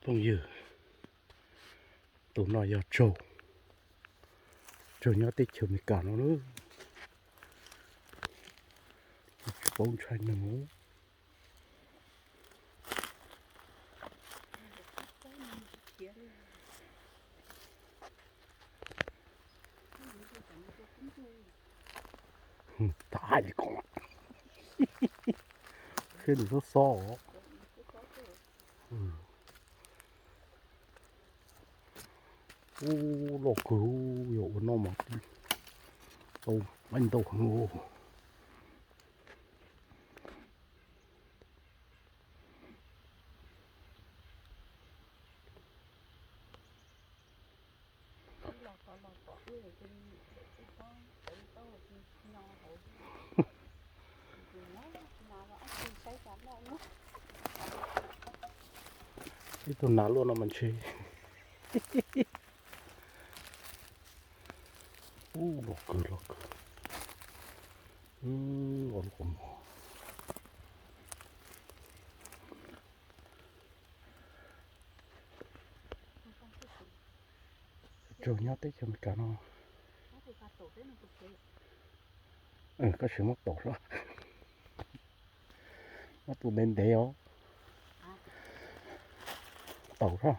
Phooj ywg, tus no yog tsaug, tsaug nyob teb chaws Amelikas no na. Tsis paub ntshai neeg. Thaij ko, seb nws xob xob os. Ub, loj kawg, yog ua no mas tau meej ntau heev. Ib tug nas luaj no mas ntshe. Ub, loj kawg, loj kawg. Ua lub qhov muag. Tsaug nyob teb chaws Amelikas no. Koj sim muab taus seb. Muab tus ntev ntev os. Taus seb.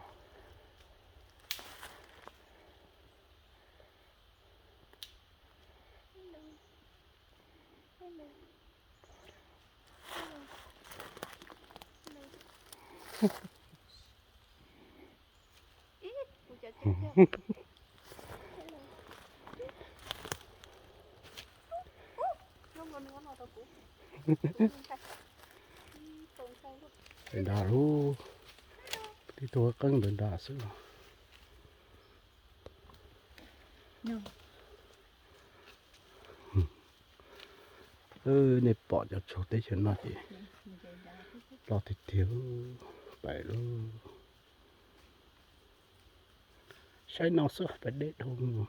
Dag lub, tib tug qeeb ntawd dag xwb. Nej pom cov tsaug teb chaws no ces loj tiag tiag, pais lub. Saib no xwb pais deb dhau.